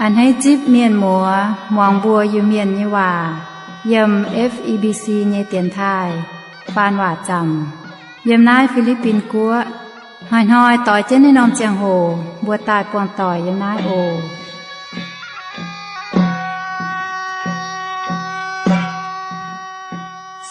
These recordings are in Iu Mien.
A'hneiv zipv mienh muoz muangx mbuo Iu-Mienh nyei waac yiem F E B C nyei dienx taaih faan waac zaamc yiem naaiv Fi^li^bin Guoqv. Hnoi-hnoi doix jienv naaiv norm ziangh hoc mbuo daaih buangh doic yiem naaiv oc.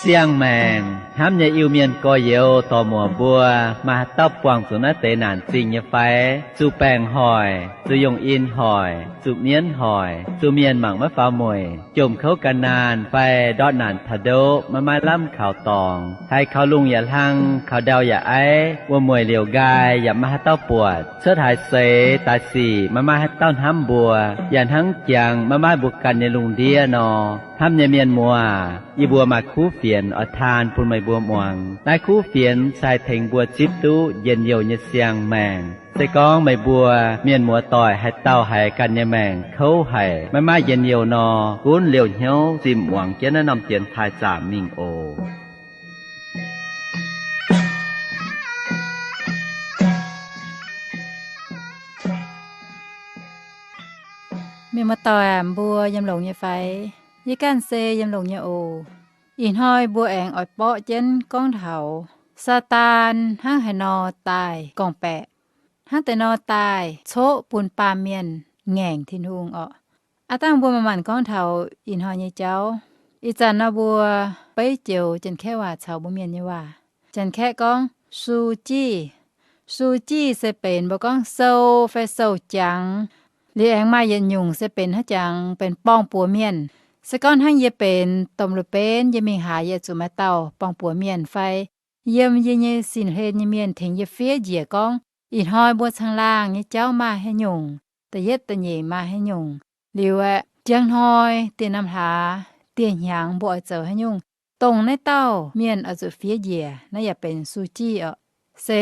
Siang-maengc hnamv nyei Iu-Mienh gorx-youz dorc-muoc mbuo, maaih haaix dauh buangh zuqc naaiv deix naanc zingh nyei fai? Zuqc baengc hoic, zuqc yongh in hoic, zuqc mienv hoic, zuqc mienh mangc maiv faaux mueic, jomc kouv gan naanh fai ndortv naanc taux ndoqv maiv maaih lamh kaux dorngx, haiz kaux lungh yaac hlang, kaux ndau yaac aiv, wuom-mueic liouc nqaai yaac maiv maaih haaix dauh buatc, cuotv haaix seix daaih sic maiv maaih haaix dauh hnamv mbuo, yaac hnangv jangx maiv maaih mbuo ganh nyei lungh ndiev nor. Hnamv nyei mienh muoz, yie mbuo maaih kuv fienx oix taan bun meih mbuo muangx. Naaiv kuv fienx se haih tengx mbuo zipv duqv njien-youh nyei siang-maengc. Se gorngv meih mbuo mienh muoz doic haaix dauh haiz ganh nyei maengc kouv haic, maiv maaih njien-youh nor, gunv liouh hnyouv zimh muangx jienv naaiv norm dienx taaih zaamc mingh oc. Mienh muoz doic aac, mbuo yiem longx nyei fai? Yie ganh se yiem longx nyei oc. Ih hnoi mbuo aengx oix borqv jienv gorngv taux Saadaan hnangv haaix nor daaih gorngv-baeqc, hnangv deix nor daaih coqv bun baamh mienh ngaengc Tin-Hungh orqc. Aav dangh mbuo manc-manc gorngv taux ih hnoi nyei jauv. Ih zanc nor mbuo beiv joux Janx-Kaeqv waac caux mbuo Mienh nyei waac. Janx-Kaeqv gorngv 书记. 书记 se benx mbuo gorngv sou fai sou-jangx. Liuz aengx maaih yietc nyungc se benx hnangv jangx benx borng-buoz mienh. Se gorngv hnangv yie benx domh lu-benv, yie mingh haaix yie zuqc maaih dauh borng-buoz mienh fai yiem yie nyei sin-hlen nyei mienh tengx yie fiev njiec gorngv ih hnoi mbuo caangh laangh nyei jauv maaih haaix nyungc, da'yietv da'nyeic maaih haaix nyungc. Liuz aeqv, njang hnoi, dieh norm hlaax, dieh hnyangx mbuo oix zoux haaix nyungc, dongh naaiv dauh mienh oix zuqc fiev njiec. Naaiv yaac benx 书记 orqc. Se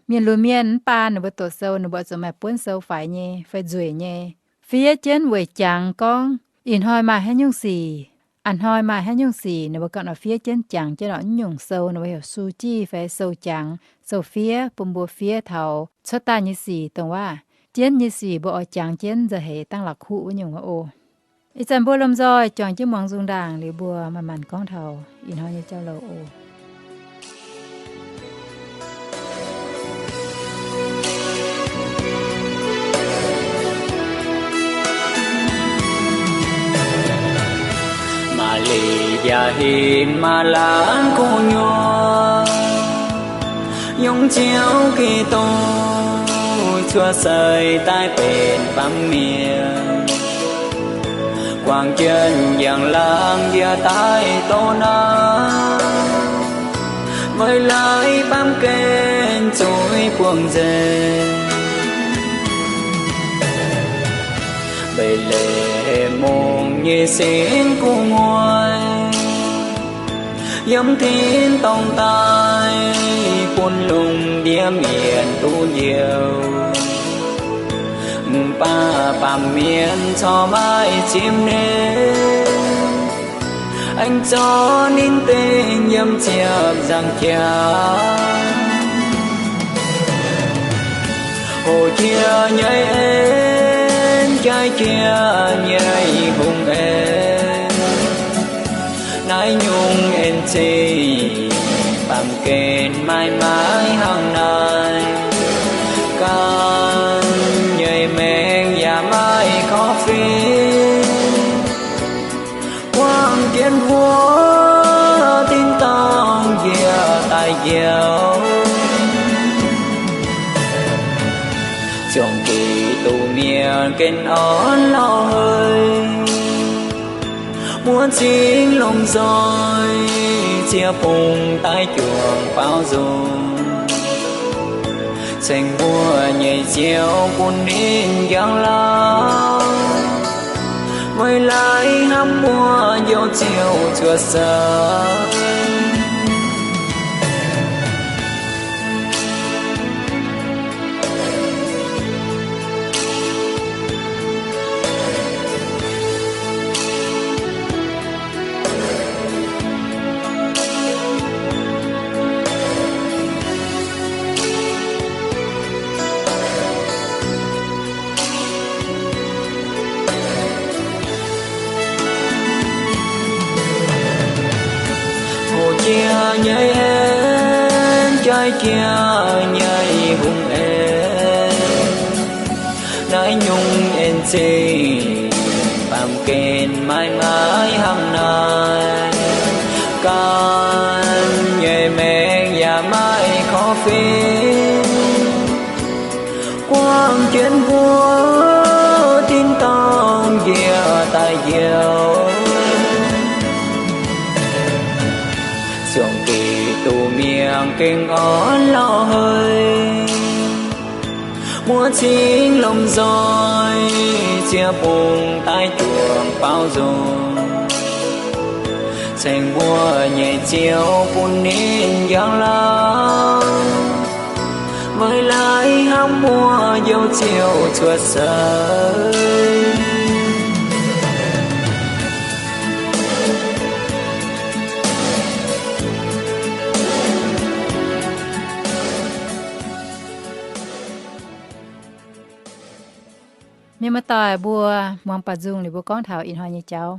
mienh lunx mienh mv baan ninh mbuo doqc sou, ninh mbuo oix zuqc maaih buonv sou faix nyei fai nzueic nyei, fiev jienv weic jangx gorngv ih hnoi maaih haaix nyungc sic, a'hnoi maaih haaix nyungc sic, ninh mbuo ganh oix fiev jienv jangx jienv orqc. Naaiv nyungc sou ninh mbuo heuc 书记 fai sou-jangx, sou-fiev, bun mbuo fiev taux cuotv daaih nyei sic, dongh waac jienv nyei sic mbuo oix jangx jienv nzauh heix dangh la'kuqv wuov nyungc wuov oc. Ih zanc mbuo lomh nzoih juangc jienv muangx nzung ndaangc liuz mbuo manc-manc gorngv taux ih hnoi nyei jauv-louc oc. Maaih leiz yaac hinc maaih laangz gu'nyuoz, yungz Ziouv Giduc cuotv seix daaih benx baamh mienh, guangc jienv njang-laangc yaac daaih doqc naaiv, weic laaix baamh gen zuiz buangh nzengc. Mbetc^le^hem Mungv nyei singx gu'nguaaic, yiem tin-dorngh daaih bun lungh ndiev mienh duqv njoux. Mv baac baamh mienh corc maaih zipv ninh, aengx zorqv ninh dingh yiem ziepc nzaangc jaax. Hoqc jiex nyei en, jaiv jiex nyei hungh en, naaiv nyungc en-zingh baamh gen maiv maaih hnangv naaiv. Gan nyei maengc yaac maaih korv-fim, buangh jienv wuov tin-dorngh njiec daaih njoux. Ziouv Giduc mienh gen orn lauh heix, muoz-zingx lomh nzoih ziec bung daaih juangc baaux nzung, ceng mbuo nyei Ziouv bun ninh njang-laangc, weic laaix hnamv mbuo Njoux Ziouv cuotv seix. Naaiv jiex nyei hungh en, naaiv nyungc en zingh baamh gen maiv maaih hnangv naaiv. Gan nyei maengc yaac maaih korv-fiqv, guangc jienv mbuo tin-dorngh njiec daaih njoux. Siong-Giduc mienh gengh orn lauh hei, muoz-cing lomh nzoih ziec bungx daaih juangc baaux nzung, ceng mbuo nyei Ziouv bun ninh njang lauh, weic laaix hnamv mbuo Njoux Ziouv cuotv seix. Mienh muoz-doic mbuo, muangx baaux nzung liuz mbuo gorngv taux ih hnoi nyei jauv,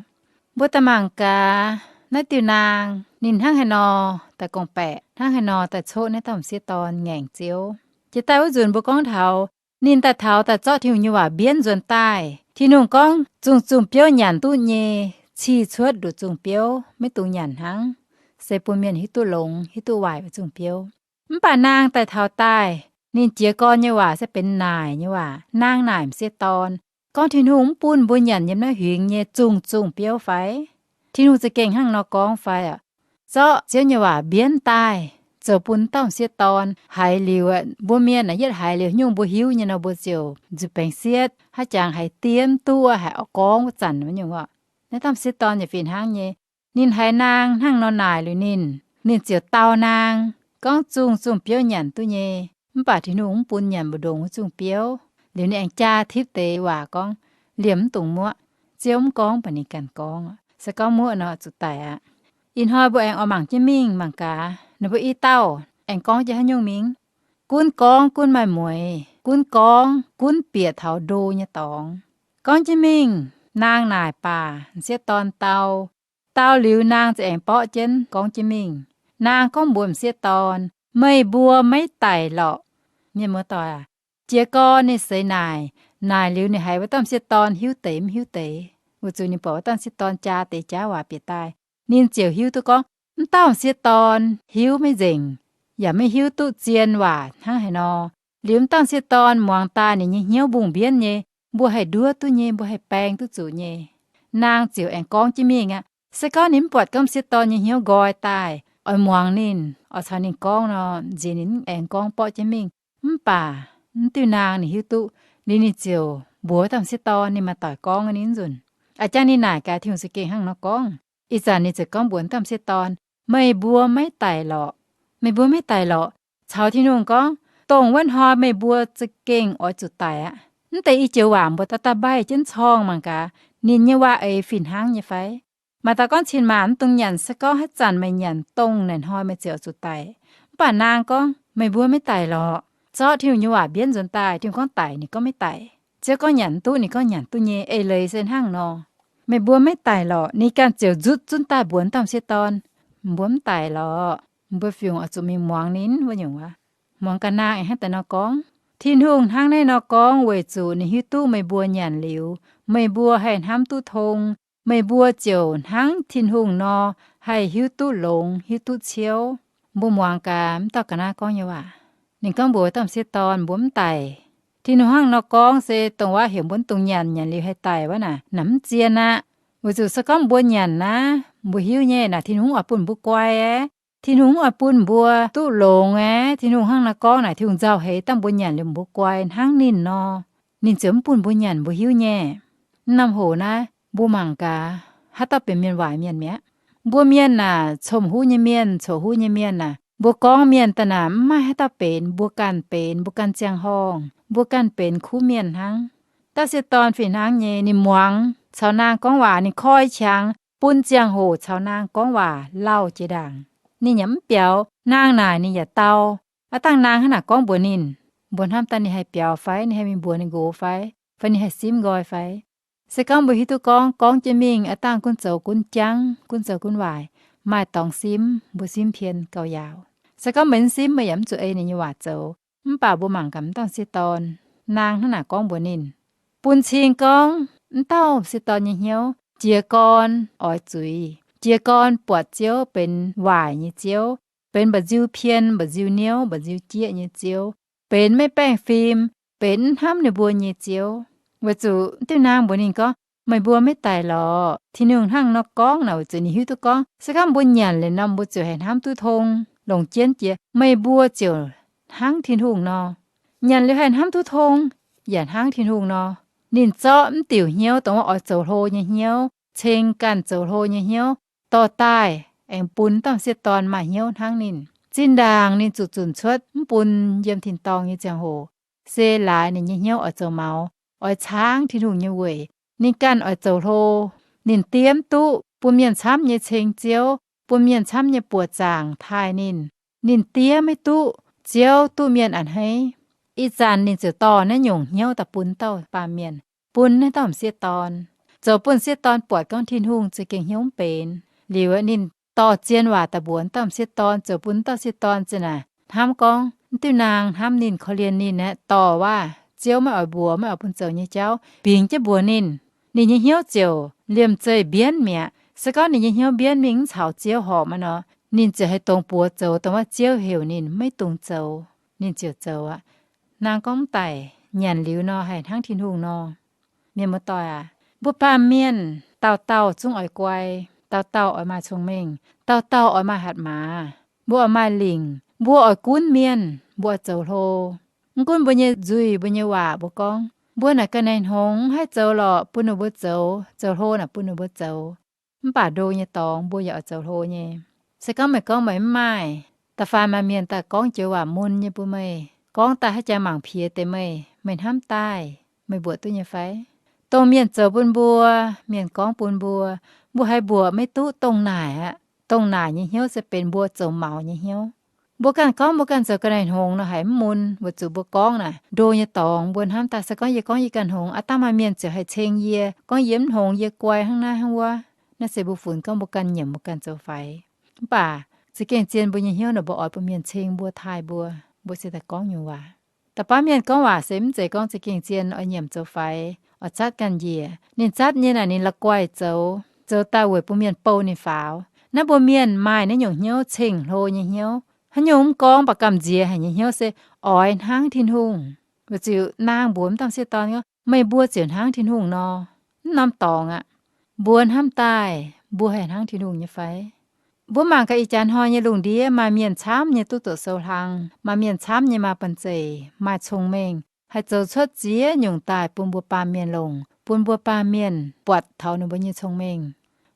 mbuo daaih mangc gaax naaiv diuh naang ninh hnangv haaix nor daaih gorngv-baeqc, hnangv haaix nor daaih coqv naaiv dauh m'sieqv dorn ngaengc Ziouv. Jiex daaih wuov nzunc mbuo gorngv taux ninh daaih taux daaih zorqv Tin-Hungh nyei waac mbienv nzuonx daaih. Tin-Hungh gorngv zungh zungh biouv nyanc duqv nyei, cih cuotv nduqc zungh biouv maiv dungx nyanc hnangv, se bun mienh hiuv duqv longx hiuv duqv waaic wuov zungh biouv. Mv baac naang daaih taux daaih, ninh jiez gorn nyei waac se benx naaic nyei waac. Naang naaic m'sieqv dorn, gorngv Tin-Hungh mv bun mbuo nyanc yiem naaiv huingx nyei zungh zungh biouv fai? Tin-Hungh za'gengh hnangv nor gorngv fai aqv? Zorqv Ziouv nyei waac mbienv daaih zoux bun dauh m'sieqv dorn. Haiz liuz, mbuo mienh naaic yietv haiz liuz nyungc mbuo hiuv nyei nor mbuo ziouc nzuih baengx sietv, haaix jangx haiz diev mv duqv, haiz oix gorngv wuov zanc wuov nyungc orqc. Naaiv dauh m'sieqv dorn yaac fih hnangv nyei. Ninh haiz naang hnangv nor naaic liuz ninh, ninh ziouc dau naang, gorngv zungh zungh biouv nyanc duqv nyei, mv baac Tin-Hungh mv bun nyanc mbu'ndongx wuov zungh biouv. Liuz ninh aengx jaa tipv deix waac gorngv, liemh mv dungx muoqv. Ziouv mv gorngv baac ninh ganh gorngv, se gorngv muoqv nor zuqc daic aqv. Ih hnoi mbuo aengx oix mangc jienv mingh mangc gaax ninh mbuo i dauh aengx gorngv jienv haaix nyungc mingh. Gunv gorngv gunv maaih mueix, gunv gorngv gunv bieqc taux ndo nyei dorngx. Gorngv jienv mingh, naang naaic baac m'sieqv dorn dau. Dau liuz naang za'aengx borqv jienv gorngv jienv mingh. Naang gorngv mbuox m'sieqv dorn, meih mbuo maiv daic lorqc. Mienh muoz-doic aac, jiez gorn ninh seix naaic, naaic liuz ninh haiz wuov dauh m'sieqv dorn hiuv deix mv hiuv deix. Weic zuqc ninh buatc wuov dauh m'sieqv dorn jaa deix jaav waac bieqc daaih, ninh ziouc hiuv duqv gorngv, mv dauh m'sieqv dorn hiuv maiv nzengc, yaac maiv hiuv duqv zien waac hnangv haaix nor. Liuz mv dauh m'sieqv dorn muangx daaih ninh nyei hnyouv mbungh mbienv nyei, mbuo haih nduov duqv nyei, mbuo haih baeng duqv zuqc nyei. Naang ziouc aengx gorngv jienv mingh aqv. Se gorngv ninh mv buatc gorngv m'sieqv dorn nyei hnyouv nqoi daaih, oix muangx ninh, oix caux ninh gorngv nor, nziex ninh aengx gorngv borqv jienv mingh. Mv baac mv diuh naang ninh hiuv duqv, liuz ninh ziouc mbuox dauh m'sieqv dorn ninh maaih doic gorngv ninh nzunc. A'jang ninh naaic gaax Tin-Hungh za'gengh hnangv nor gorngv. Ih zanc ninh ziouc gorngv mbuox dauh m'sieqv dorn, meih mbuo maiv daic lorqc. Meih mbuo maiv daic lorqc. Caux Tin-Hungh gorngv, dongh wuov hnoi meih mbuo za'gengh oix zuqc daic aqv. Mv deix i joux waac mbuo daaih daaih mbaih jienv corngh mangc gaax, ninh nyei waac-eix fih hnangv nyei fai? Maaih dauh gorngv, cin-maanc mv dungx nyanc, se gorngv haaix zanc meih nyanc dongh naaic hnoi meih ziouc oix zuqc daic. Mv baac naang gorngv, meih mbuo maiv daic lorqc. Zorqv Tin-Hungh nyei waac mbienv nzuonx daaih, Tin-Hungh gorngv daic ninh gorngv maiv daic. Ziouv gorngv nyanc duqv ninh gorngv nyanc duqv nyei. Eix leiz se hnangv nor. Meih mbuo maiv daic lorqc. Ninh ganh ziouc nzutv zunv daaih mbuox dauh m'sieqv dorn, mbuo mv daic lorqc. Mbuo fungc oix zuqc mingh muangx ninh wuov nyungc aqv. Muangx gaax naang aengx hnangv daaih nor gorngv. Tin-Hungh hnangv naaiv nor gorngv weic zuqc ninh hiuv duqv meih mbuo nyanc liuz, meih mbuo haih hnamv duqv tong, meih mbuo ziouc hnangv Tin-Hungh nor haih hiuv duqv longx hiuv duqv ciouv. Mbuo muangx gaax mv dauh ga'naaiv gorngv nyei waac. Ninh gorngv mbuox dauh m'sieqv dorn mbuo mv daic. Tin-Hungh hnangv nor gorngv se dongh waac heuc mbuo mv dungx nyanc, nyanc liuz haih daic wuov naaic, naaic mv zien aqv. Weic zuqc se gorngv mbuo nyanc naaic, mbuo hiuv nyei naaic Tin-Hungh mv oix bun mbuo guai aqv. Tin-Hungh mv oix bun mbuo duqv longx aqv. Tin-Hungh hnangv nor gorngv naaic, Tin-Hungh nzauh heix dangh mbuo nyanc liuz mbuo guai hnangv ninh nor, ninh ziouc mv bun mbuo nyanc, mbuo hiuv nyei. Mv norm hoc naaiv mbuo mangc gaax, haaix dauh benx mienh waaic mienh mi'aqv? Mbuo mienh naaic, comc huv nyei mienh, coqc huv nyei mienh naaic, mbuo gorngv mienh daaih naaic mv maaih haaix dauh benx, mbuo ganh benx, mbuo ganh ziangh horngh, mbuo ganh benx kuv mienh hnangv. Dauh m'sieqv dorn fih hnangv nyei, ninh muangx caux naang gorngv waac, ninh koi qangx bun ziangh hoc caux naang gorngv waac lauh jiex ndaangc. Ninh yaac mv biaux, naang naaic ninh yaac dau. Aav dangh naang hnangv naaic gorngv mbuox ninh, mbuo hnamv daaih ninh haih biaux fai, ninh haih mingh mbuox ninh nqox fai, fai ninh haih simv nqoi fai. Se gorngv mbuo hiuv duqv gorngv, gorngv jienv mingh, aav dangh gunv zoux gunv jangv, gunv zoux gunv waaic, maaih dorngx simv, mbuo simv pien gauh yaauc. Se gorngv meih mv simv, meih yaac mv zuqc ei ninh nyei waac zoux. Mv baac mbuo mangc gaax m'dauh m'sieqv dorn, naang hnangv naaic gorngv mbuox ninh, bun cing gorngv m'dauh m'sieqv dorn nyei hnyouv, jiez gorn oix zuiz, jiez gorn buatc Ziouv benx waaic nyei Ziouv, benx mba'nziu pien, mba'nziu niouv, mba'nziu jieqv nyei Ziouv, benx maiv baengh fim, benx mv hnamv ninh mbuo nyei Ziouv. Weic zuqc m'diuh naang mbuox ninh gorngv, meih mbuo maiv daic lorqc. Tin-Hungh hnangv nor gorngv naaic weic zuqc ninh hiuv duqv gorngv se gorngv mbuo nyanc liuz nor mbuo ziouc haih hnamv duqv tong, longc jienv jiex meih mbuo ziouc hnangv Tin-Hungh nor. Nyanc liuz haih hnamv duqv tong, yaac hnangv Tin-Hungh nor. Ninh zorqv mv diuc hnyouv dongh wuov oix zoux hlo nyei hnyouv, ceng ganh zoux hlo nyei hnyouv dorh daaih, aengx bun dauh m'sieqv dorn maaih hnyouv hnangv ninh. Zinh ndaangc ninh zuqc zunc cuotv mv bun yiem tin-dorngh nyei ziangh hoc, se laaix ninh nyei hnyouv oix zoux maux, oix caangv Tin-Hungh nyei weic. Ninh ganh oix zoux hlo. Ninh diev mv duqv bun mienh camv nyei ceng Ziouv, bun mienh camv nyei buoqc zaangc taaih ninh. Ninh diev maiv duqv, Ziouv duqv mienh a'hneiv. Ih zanc ninh ziouc dorh naaiv nyungc hnyouv daaih bun dauh baamh mienh, bun naaiv dauh m'sieqv dorn, zoux bun m'sieqv dorn buatc gorngv Tin-Hungh za'gengh hnyouv mv benx. Liuz ninh dorh zien waac daaih mbuox dauh m'sieqv dorn, zoux bun dauh m'sieqv dorn za'naaic hnamv gorngv m'diuh naang hnamv ninh, korv-lienh ninh aeqv, dorh waac Ziouv maiv oix mbuox, maiv oix bun zoux nyei jauv bingx jienv mbuox ninh. Ninh nyei hnyouv ziouc liemh zeih mbienv mi'aqv. Se gorngv ninh nyei hnyouv mbienv mingh mv caux Ziouv horpc aqv nor, ninh ziouc haih dongz buoz zoux dongh wuov Ziouv heuc ninh maiv dungx zoux, ninh ziouc zoux aqv. Naang gorngv mv daic nyanc liuz nor haih hnangv Tin-Hungh nor. Mienh muoz-doic aac, mbuo baamh mienh dauh dauh zungv oix guai, dauh dauh oix maaih cong-mengh, dauh dauh oix maaih hatc maaz. Mbuo oix maaih lingc, mbuo oix gunv mienh, mbuo oix zoux hlo. Mv gunv mbuo nyei nzuih, mbuo nyei waac, mbuo gorngv mbuo naaic ga'naaiv-hngongx mv haih zoux lorqc, bun ninh mbuo zoux, zoux hlo naaic bun ninh mbuo zoux. Mv baac ndo nyei dorngx mbuo yaac oix zoux hlo nyei. Se gorngv meih gorngv meih mv maaih, da'faanh maaih mienh daaih gorngv joux waac mun nyei bun meih, gorngv daaih haaix jaax mangc piex deix meih, meih hnamv daaih meih mbuoqc duqv nyei fai? Dongh mienh zoux bun mbuo, mienh gorngv bun mbuo, mbuo haiz mbuoqc maiv duqv dongh naaic aqv. Dongh naaic nyei hnyouv se benx mbuo zoux maux nyei hnyouv. Mbuo ganh gorngv mbuo ganh zoux ga'naaiv-hngongx nor haiz mv mun, weic zuqc mbuo gorngv naaic ndo nyei dorngx mbuo hnamv daaih se gorngv yie gorngv yie ganh hngongx, aav dangh maaih mienh ziouc haih ceng yie, gorngv yie mv hngongx, yie guai hnangv naaiv hnangv wuov. Naaiv se mbuo funx gorngv mbuo ganh nyiemc mbuo ganh zoux faix. Mv baac za'gengh zien mbuo nyei hnyouv naaic mbuo oix bun mienh ceng mbuo, taaih mbuo, mbuo se daaih gorngv nyungc waac. Da'faanh mienh gorngv waac se mv zeiz gorngv za'gengh zien oix nyiemc zoux faix, oix zatv ganh njiec. Ninh zatv nyei naaic ninh la'guaih zoux, zoux daaih weic bun mienh bou ninh faaux. Naaiv mbuo mienh maaih naaiv nyungc hnyouv, ceng-hlo nyei hnyouv. Haaix nyungc mv gorngv baac gamh nziex haic nyei hnyouv se oix hnangv Tin-Hungh. Weic zuqc naang mbuox m'dauh m'sieqv dorn gorngv, meih mbuo ziouc hnangv Tin-Hungh nor. Mv norm dorngx aqv. Mbuo hnamv daaih mbuo haih hnangv Tin-Hungh nyei fai? Mbuo mangc gaax ih jaax hnoi nyei lungh ndiev maaih mienh camv nyei duqv doqc sou hlang, maaih mienh camv nyei maaih banh zeic, maaih cong-mengh, haih zoux cuotv ziex nyungc daaih bun mbuo baamh mienh longc, bun mbuo baamh mienh buatc taux ninh mbuo nyei cong-mengh.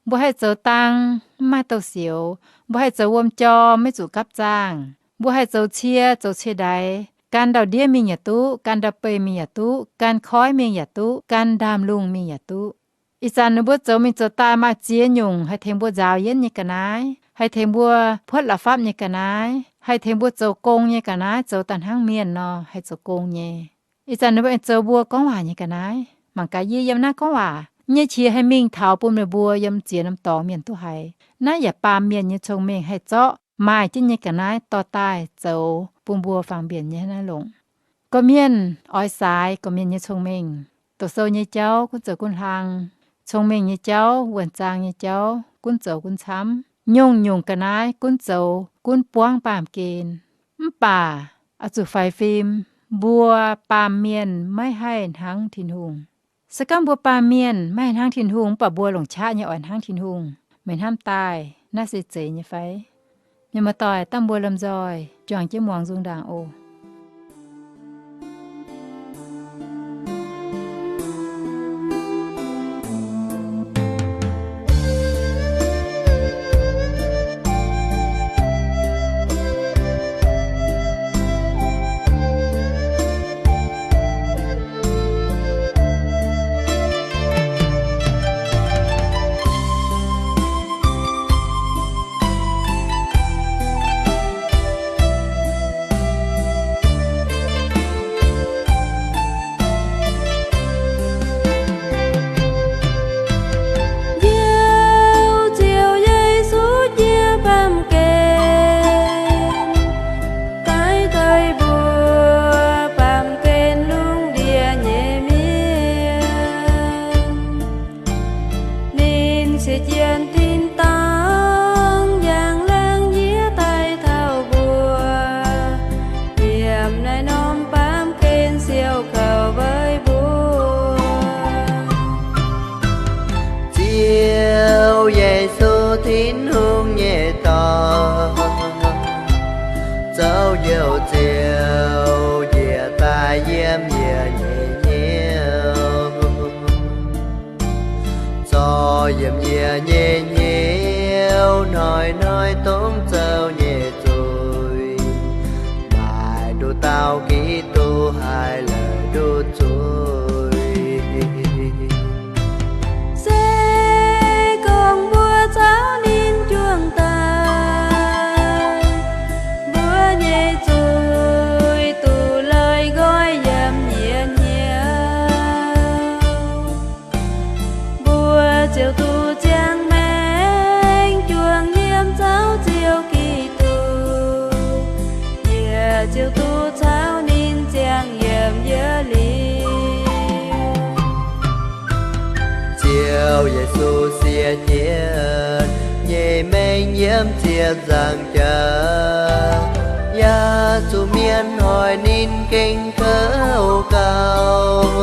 Mbuo haih zoux dang, mv maaih douz-sioux. Mbuo haih zoux wuom jorm, maiv zuqc gapv zaangh. Mbuo haih zoux cie, zoux cie-ndaix, gan ndau-ndiev mingh yaac duqv, gan ndau-beih mingh yaac duqv, gan koiv mingh yaac duqv, gan ndaamv-lungh mingh yaac duqv. Ih zanc ninh mbuo zoux mingh zoux daaih maaih ziex nyungc haih tengx mbuo nzaaux yienv nyei ga'naaiv, haih tengx mbuo puotv la'fapv nyei ga'naaiv, haih tengx mbuo zoux gong nyei ga'naaiv, zoux daaih hnangv mienh nor haih zoux gong nyei. Ih zanc ninh mbuo aengx zoux mbuo gorngv waac nyei ga'naaiv. Mangc gaax yie yiem naaiv gorngv waac nyei qiex haih mingh taux bun meih mbuo yiem ziex norm dorngx mienh duqv haiz. Naaiv yaac baamh mienh nyei cong-mengh haih zorqv maaih jienv nyei ga'naaiv dorh daaih zoux bun mbuo fangx mbienc nyei hnangv naaiv longc. Gorqv-mienh oix saaix gorqv-mienh nyei cong-mengh. Doqc sou nyei jauv gunv zoux gunv hlang. Cong-mengh nyei jauv, wuonh zaang nyei jauv gunv zoux gunv camv. Nyungc-nyungc ga'naaiv gunv zoux gunv buangv baamh gen. Mv baac oix zuqc faix fim, mbuo baamh mienh maiv haih hnangv Tin-Hungh. Se gorngv mbuo baamh mienh maiv haih hnangv Tin-Hungh, mv baac mbuo longc qaqv nyei oix hnangv Tin-Hungh, meih hnamv daaih naaiv se zeiz nyei fai? Mienh muoz-doic, dangh mbuo lomh nzoih juangc jienv muangx nzung ndaangc oc. Ziex jienv tin-dorngh njang laangh yie daaih taux mbuo, yiem naaiv norm baamh gen siou kaux weic mbuo. Ziouv Yesu, Tin-Hungh nyei Dorn, zoux Njoux Ziouv njiec daaih yiem yie nyei hnyouv, zorc yiem yie nyei hnyouv hnoi-hnoi dongh zoux nyei zuiz, maaih nduqc dauh Giduc haih la'guaih nduqc zuiz. Se gorngv mbuo caux ninh juangc daaih, mbuo nyei zuiz duqv la'guaih nqoi yiem yie hnyouv. Mbuo ziouc duqv ziangh maengc juangc yiem caux Ziouv Giduc, yie ziouc duqv caux ninh ziangh yiem yie liuz. Ziouv Yesu, siev jienv nyei maengc yiem ziepc nzaangc jaax, yaac zuqc mienh hoic ninh gengh kouv gauh.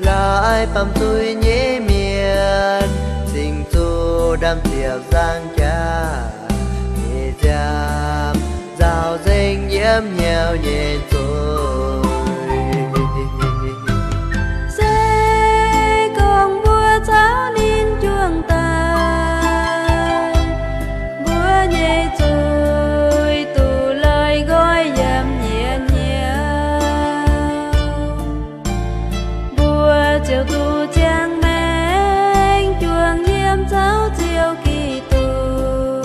Laaix baamh zuiz nyei mienh cingx zuqc ndaamv-ziepc nzaangc jaax nyei nziaamv nzaaux nzengc yiem hnyouv nyei zuiz. Se gorngv mbuo caux ninh juangc daaih, mbuo nyei zuiz duqv la'guaih nqoi yiem yie hnyouv. Mbuo ziouc duqv ziangh maengc juangc yiem caux Ziouv Giduc,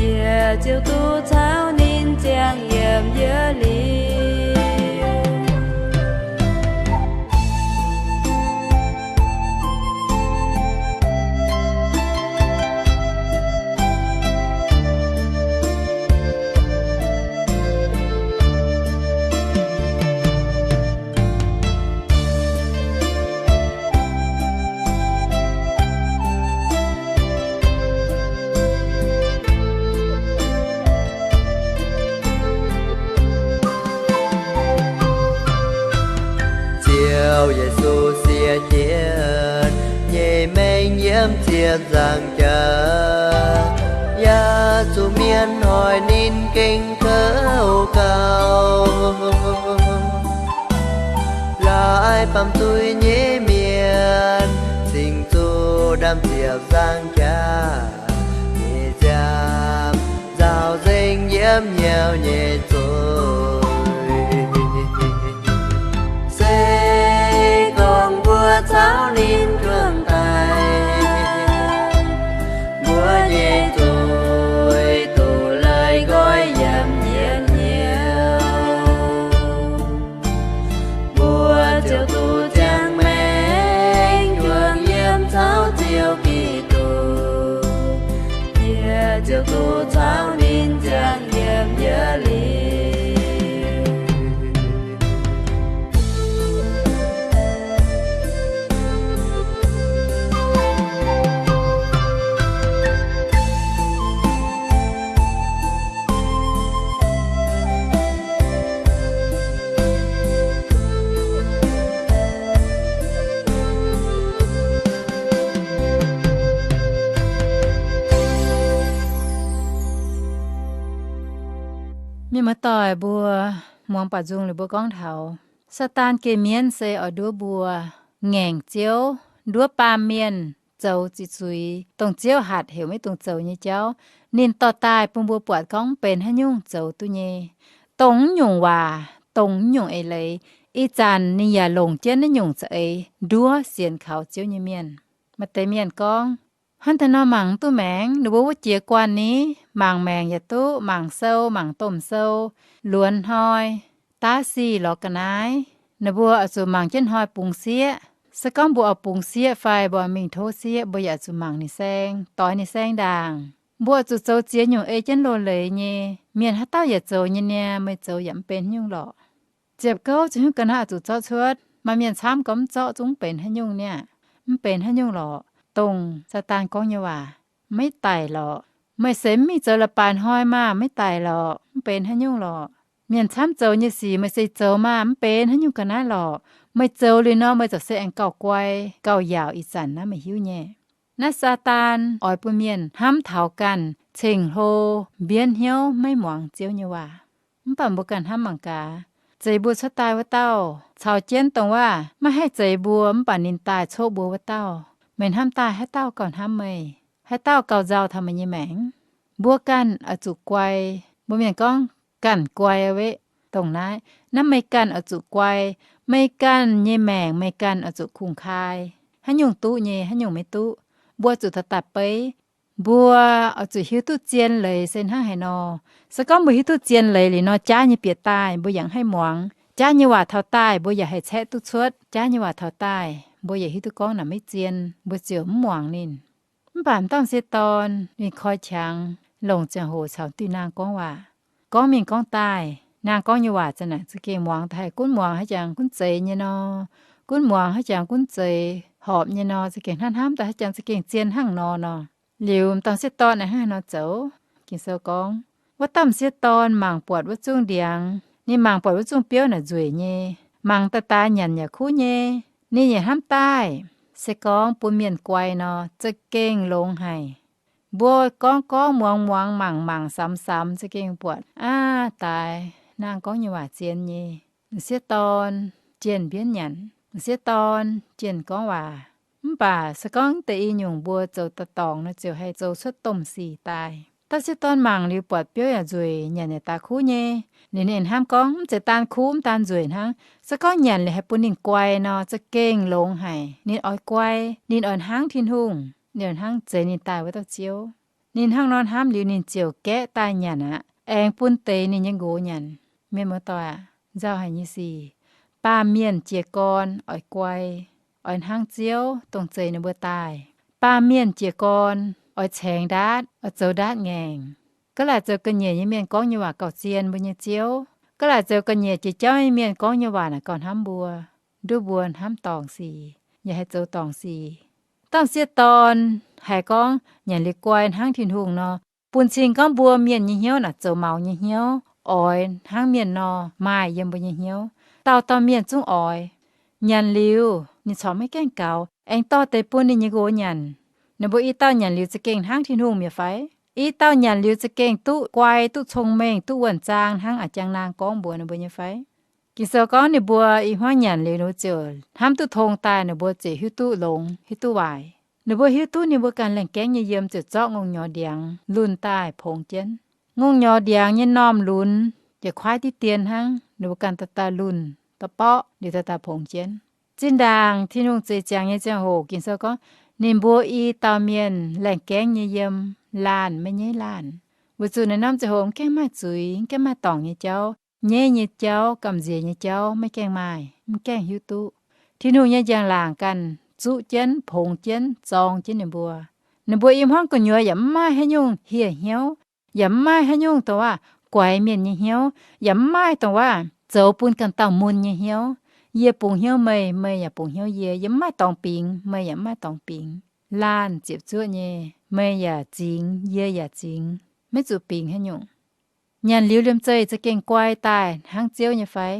yie ziouc duqv caux ninh ziangh yiem yie liuz. Ziouv Yesu, siev jienv nyei maengc yiem ziepc nzaangc jaax, yaac zuqc mienh hoic ninh gengh kouv gauh. Laaix baamh zuiz nyei mienh cingx zuqc ndaamv-ziepc nzaangc jaax nyei nziaamv nzaaux nzengc yiem hnyouv nyei zuiz. Se gorngv mbuo caux ninh juangc daaih, mbuo nyei zuiz duqv la'guaih nqoi yiem yie hnyouv. Mbuo ziouc duqv ziangh maengc juangc yiem caux Ziouv Giduc, yie ziouc duqv caux ninh ziangh yiem yie liuz. Mienh muoz-doic mbuo, muangx baac nzung liuz mbuo gorngv taux Saadaan geh mienv se oix nduov mbuo ngaengc Ziouv, nduov baamh mienh zoux ziqc zuiz, dongh Ziouv hatc heuc maiv dungx zoux nyei jauv. Ninh dorh daaih bun mbuo buatc gorngv mv benx haaix nyungc zoux duqv nyei, dongh mv nyungc waac, dongh mv nyungc eix leiz. Ih zanc ninh yaac longc jienv naaiv nyungc za'eix nduov sienx kaux Ziouv nyei mienh. Maaih deix mienh gorngv, hnangv deix nor mangc mv duqv maengx, ninh mbuo wuov jiex guanh ni, mangc maengc yaac duqv, mangc sou, mangc domh sou, luonx hnoi, daav sic lorz ga'naaiv. Ninh mbuo oix zuqc mangc jienv hnoi bungx sieqv. Se gorngv mbuo oix bungx sieqv fai mbuo mingh tov sieqv, mbuo yaac zuqc mangc ninh saeng, doix ninh saeng ndaangc. Mbuo oix zuqc zoux ziex nyungc ei jienv loz-leiz nyei. Mienh haaix dauh yaac zoux nyei niaa, meih zoux yaac mv benx haaix nyungc lorqc. Ziepc gouv ziouc hiuv ga'naaiv oix zuqc zorqv cuotv. Maaih mienh camv gorngv mv zorqv zungv benx haaix nyungc niaa. Mv benx haaix nyungc lorqc. Dongh Saadaan gorngv nyei waac, maiv daic lorqc. Meih se mv mingh zoux leiz-baaix hnoi maah, maiv daic lorqc, mv benx haaix nyungc lorqc. Mienh camv zoux nyei sic meih se zoux maah, mv benx haaix nyungc ga'naaiv lorqc. Meih zoux liuz nor meih ziouc se aengx gauh guai, gauh yaauc ih zanc naaiv meih hiuv nyei. Naaiv Saadaan oix bun mienh hnamv taux ganh ceng-hlo, mbienv hnyouv, maiv muangx Ziouv nyei waac. Mv baac mbuo ganh hnamv mangc gaax, zeix mbuo cuotv daaih wuov dauh caux jienv dongh waac maiv haih zeix mbuo mv baac ninh daaih coqv mbuo wuov dauh, meih hnamv daaih haaix dauh gauh hnamv meih? Haaix dauh gauh nzauh taux meih nyei maengc? Mbuo ganh oix zuqc guai. Mbuo mienh gorngv ganh guai weqv. Dongh naaiv, naaiv meih ganh oix zuqc guai. Meih ganh nyei maengc meih ganh oix zuqc kungx kaa. Haaix nyungc duqv nyei, haaix nyungc maiv duqv, mbuo zuqc daaih daaih beiv. Mbuo oix zuqc hiuv duqv zien leiz se hnangv haaix nor. Se gorngv mbuo hiuv duqv zien leiz liuz nor, jaav nyei bieqc daaih mbuo yaac haih muangx. Jaav nyei waac taux daaih mbuo yaac haih caeqv duqv cuotv. Jaav nyei waac taux daaih mbuo yaac hiuv duqv gorngv naaic maiv zien, mbuo ziouc mv muangx ninh. Mv baac m'dauh m'sieqv dorn ninh koi qangx, longc ziangh hoc caux duih naang gorngv waac. Gorngv mingh gorngv daaih, naang gorngv nyei waac za'naaic za'gengh muangx daaih haih gunv muangx haaix jangx gunv zeiz nyei nor, gunv muangx haaix jangx gunv zeiz horpc nyei nor, za'gengh hnangv hnamv daaih haaix jangx za'gengh zien hnangv nor nor. Liuz m'dauh m'sieqv dorn aengx hnangv haaix nor zoux? Ging-Sou gorngv, wuov dauh m'sieqv dorn mangc buatc wuov zungv ndiangx, ninh mangc buatc wuov zungv biouv naaic nzueic nyei, mangc daaih daaix nyanc yaac kuv nyei, ninh yaac hnamv daaih, se gorngv bun mienh guai nor, za'gengh longx haic. Mbuo gorngv gorngv muangx muangx mangc mangc samx samx za'gengh buatc aav daaix naang gorngv nyei waac zien nyei. M'sieqv dorn jienh mbienv nyanc, m'sieqv dorn jienh gorngv waac. Mv baac se gorngv deix i nyungc mbuo zoux daaih dorngc nor ziouc haih zoux cuotv domh sic daaih. Dauh m'sieqv dorn mangc liuz buatc biouv yaac nzueic, nyanc yaac daaix kuv nyei. Liuz ninh hnamv gorngv, mv zeiz daan kuv mv daan nzueic hnangv. Se gorngv nyanc liuz haih bun ninh guai nor, za'gengh longx haic. Ninh oix guai, ninh oix hnangv Tin-Hungh, ninh oix hnangv zeix ninh daaih wuov dauh Ziouv. Ninh hnangv nor hnamv liuz ninh ziouc gaeqv daaih nyanc aqv, aengx bun deix ninh nyei nqox nyanc. Mienh muoz-doic aac, nzauh haic nyei sic. Baamh mienh jiez gorn oix guai, oix hnangv Ziouv dongh zeix ninh mbuo daaih. Baamh mienh jiez gorn oix caengx ndaatv, oix zoux ndaatv ngaengc. Ga'laaic zoux ga'nyiec nyei mienh gorngv nyei waac gauh zien mbuo nyei Ziouv. Ga'laaic zoux ga'nyiec jiex jauv nyei mienh gorngv nyei waac naaic gauh hnamv mbuo. Nduov mbuo hnamv dorngc sic, yaac haih zoux dorngc sic. Dauh m'sieqv dorn haiz gorngv nyanc liuz guai hnangv Tin-Hungh nor, bun cing gorngv mbuo mienh nyei hnyouv naaic zoux maux nyei hnyouv, oix hnangv mienh nor maaih yiem mbuo nyei hnyouv. Dauh dauh mienh zungv oix. Nyanc liuz ninh corc maiv gaengh gaux, aengx dorh deix bun ninh nyei nqox nyanc. Ninh mbuo i dauh nyanc liuz za'gengh hnangv Tin-Hungh mi'aqv fai? I dauh nyanc liuz za'gengh duqv guai, duqv cong-mengh, duqv wuonh zaang hnangv a'jang naang gorngv mbuox ninh mbuo nyei fai? Ging-Sou gorngv ninh mbuo i hmuangv nyanc liuz ninh mbuo ziouc hnamv duqv tong daaih, ninh mbuo ziouc hiuv duqv longx, hiuv duqv waaic. Ninh mbuo hiuv duqv ninh mbuo ganh laengh gaengv nyei yiem ziouc zorqv ngongh nyorx ndiangx lunh daaih pongx jienv. Ngongh nyorx ndiangx nyei normh lunx yaac kuaaiv diqv dien hnangv. Ninh mbuo ganh daaih daaih lunh, daaih borqv liuz daaih daaih pongx jienv. Zinh ndaangc Tin-Hungh zeix ziangx nyei ziangh hoc, Ging-Sou gorngv ninh mbuo i dauh mienh laengh gaengv nyei yiem, laanh maiv nyaiv laanh. Weic zuqc naaiv norm ziangh hoc mv gaengh maaih zuiz, mv gaengh maaih dorngc nyei jauv, nyaiv nyei jauv, gamh nziex nyei jauv maiv gaengh maaih, mv gaengh hiuv duqv. Tin-Hungh nyei njang-laangc ganh zuqv jienv, pongx jienv, zorng jienv ninh mbuo. Ninh mbuo i hmuangv gu'nyuoz yaac mv maaih haaix nyungc hieh hnyouv, yaac mv maaih haaix nyungc dongh waac guaix mienh nyei hnyouv, yaac mv maaih dongh waac zoux bun ganh dauh mun nyei hnyouv. Yie bungx hnyouv meih, meih yaac bungx hnyouv yie. Yie mv maaih dorngx bingx, meih yaac mv maaih dorngx bingx. Laanh ziepc zuoqv nyei, meih yaac zingx, yie yaac zingx, maiv zuqc bingx haaix nyungc. Nyanc liuz liemh zeih za'gengh guai daaih hnangv Ziouv nyei fai?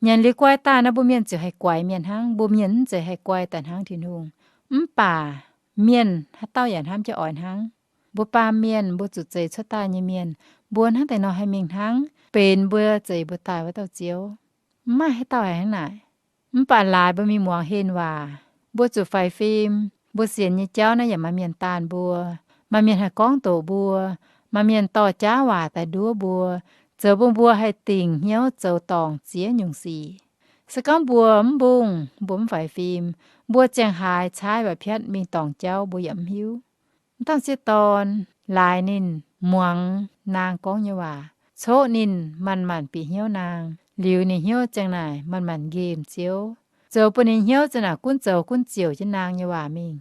Nyanc liuz guai daaih nor, mbuo mienh ziouc haih guaix mienh hnangv. Mbuo mienh mv zeiz haih guai daaih hnangv Tin-Hungh. Mv baac mienh haaix dauh yaac hnamv jienv oix hnangv. Mbuo baamh mienh, mbuo zuqc zeix cuotv daaih nyei mienh, mbuo hnangv deix nor haih mingh hnangv benx mbuo zeix mbuo daaih wuov dauh Ziouv. Mv maaih haaix dauh haiz hnangv naaic. Mv baac laaix mbuo mingh muangx henh waac, mbuo zuqc faix fim. Mbuo sienx nyei jauv naaiv yaac maaih mienh daanh mbuo, maaih mienh haih gorngv doqc mbuo, maaih mienh dorh jaav waac daaih nduov mbuo, zoux bun mbuo haih dingc hnyouv zoux dorngc ziex nyungc sic. Se gorngv mbuo mv mbungh, mbuo mv faix fim, mbuo ziangh haaix caaiv mba'piatv mingh dorngc jauv mbuo yaac mv hiuv. M'dangh m'sieqv dorn laaix ninh muangx naang gorngv nyei waac, coqv ninh manc-manc bieqc hnyouv naang, liuz ninh hnyouv ziang naaic manc-manc nqemh Ziouv, zoux bun ninh hnyouv ziang naaic gunv zoux gunv ziouc jienv naang nyei waac mingh.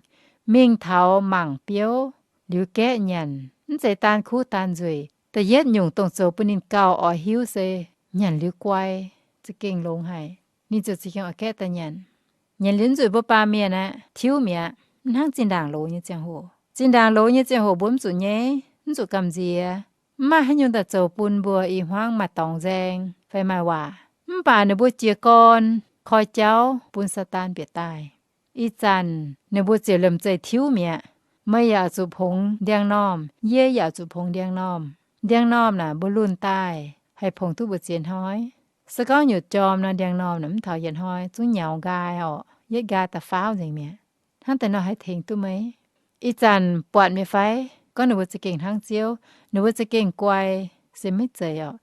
Mingh taux mangc biouv, liuz gaeqv nyanc, mv zeiz daan kuv daan nzueic. Da'yietv nyungc dongh zoux bun ninh gauh oix hiuv se nyanc liuz guai, za'gengh longx haic. Ninh ziouc za'gengh oix gaeqv daaih nyanc. Nyanc liuz nzuih mbuo baamh mienh aeqv, tiuv mi'aqv. Mv hnangv zinh ndaangc loz nyei ziangh hoc. Zinh ndaangc loz nyei ziangh hoc mbuo mv zuqc nyeiv, mv zuqc gamh nziex, mv maaih haaix nyungc daaih zoux bun mbuo ih hmuangv maaih dorngx nzaeng fai maaih waac. Mv baac ninh mbuo jiez gorn koi jauv bun Saadaan bieqc daaih. Ih zanc ninh mbuo ziouc liemh zeih tiuv mi'aqv. Meih yaac zuqc pongx ndiangx-normh, yie yaac zuqc pongx ndiangx-normh. Ndiangx-normh naaic mbuo lunh daaih haih pongx duqv mbu'ziex hnoi. Se gorngv nyutc jorm nor, ndiangx-normh naaic mv taux yietc hnoi zungv nyaux nqaai orqc, yietv nqaai da'faauv nzengc mi'aqv. Hnangv deix nor haih tengx duqv meih? Ih zanc buatc meih fai? Gorngv ninh mbuo za'gengh hnangv Ziouv, ninh mbuo za'gengh guai, se maiv zeiz orqc.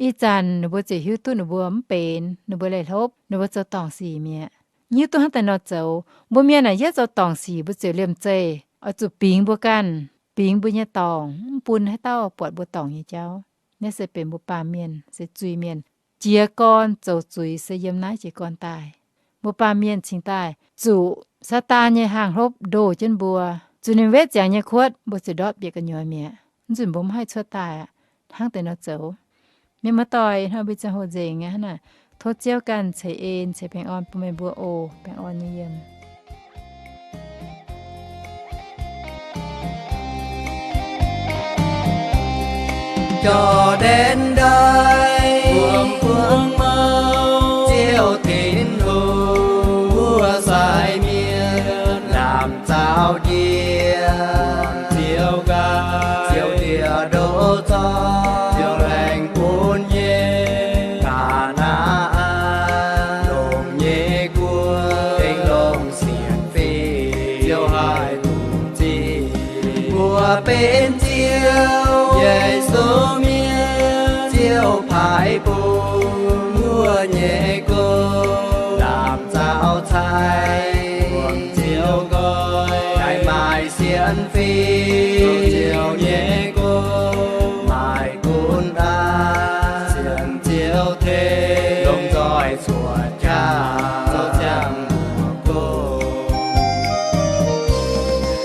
Ih zanc ninh mbuo ziouc hiuv duqv ninh mbuo mv benx, ninh mbuo leih hlopv, ninh mbuo zoux dorngc sic mi'aqv. Hiuv duqv hnangv deix nor zoux, mbuo mienh naaic yietv zoux dorngc sic mbuo ziouc liemh zeih oix zuqc bingx mbuo ganh, bingx mbuo nyei dorngc, mv bun haaix dauh buatc mbuo dorngc nyei jauv. Naaiv se benx mbuo baamh mienh, se zuiz-mienh. Jiez gorn zoux zuiz se yiem naaiv jiez gorn daaih. Mbuo baamh mienh cingx daaih zuqc Saadaan nyei haangh hlopv ndoh jienv mbuo, zuqc ninh wetv ziangx nyei kuotv, mbuo ziouc ndortv bieqc gu'nyuoz mi'aqv. Mv nzunc mbuo mv haih cuotv daaih aqv. Hnangv deix nor zoux. Mienh muoz-doic, ih hnoi mbuo ziangh hoc nzengc aqv hnangv naaic. Tov Ziouv ganh ceix en ceix baengh orn bun meih mbuo oc. Baengh orn nyei yiem. Jor^ndaen Ndaaih, buangh buangh mouh, Ziouv Tin-Hungh, mbuo sai mienh, ndaamv-zaaux njiec, Ziouv ganh, Ziouv ndie-ndoqv zorng, Ziouv laengz bun nyei, Kaa^naa^an, longx nyei guoqv, gengh longx sienx fim, Ziouv haih dungx zipv. Mbuo benx Ziouv Yesu mienh, Ziouv paaiv bun mbuo nyei gong, ndaamv-zaaux cai, buangh Ziouv nqoi, naaiv maaih sienx fim, Ziouv nyei gong, maaih gunv ndaangc, sienx Ziouv tengx, longc nzoih cuotv jaax, zoux ziangh hoc gong.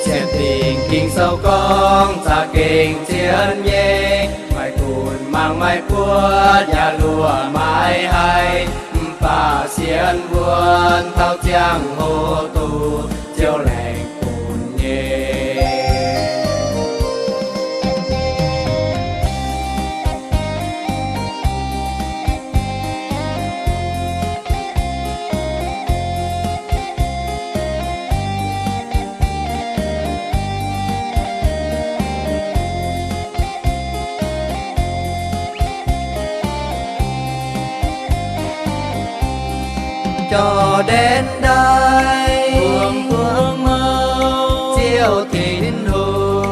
Sienx dingc Ging-Sou gorngv za'gengh zien nyei, maaih gunv mangc maaih buotv yaac luoqc maaih haih, mv baac sienx wuonx taux ziangh hoc duqv Ziouv laengz bun nyei. Jor^ndaen Ndaaih, buangh buangh mouh, Ziouv Tin-Hungh,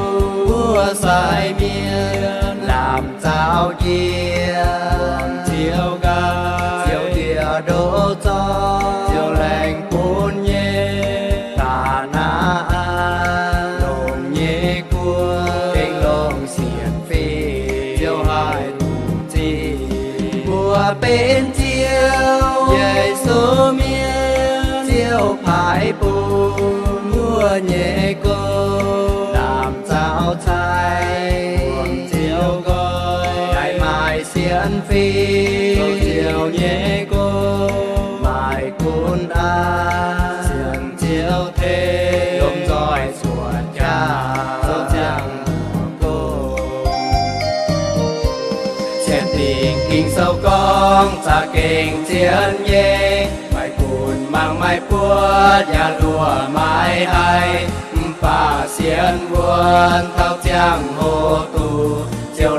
mbuo sai mienh, ndaamv-zaaux njiec, Ziouv ganh, Ziouv ndie-ndoqv zorng, Ziouv laengz bun nyei, Kaa^naa^an, longx nyei guoqv, gengh longx sienx fim, Ziouv haih dungx zipv. Mbuo benx Ziouv Yesu mienh, Ziouv paaiv bun mbuo nyei gong, ndaamv-zaaux cai, buangh Ziouv nqoi, naaiv maaih sienx fim, zoux Ziouv nyei gong, maaih gunv ndaangc, sienx Ziouv tengx, lomh nzoih cuotv jaax, zoux ziangh hoc gong. Sienx dingc Ging-Sou gorngv za'gengh zien nyei, maaih gunv mangc maaih buotv yaac luoqc maaih haih, mv baac sienx wuonx taux ziangh hoc duqv Ziouv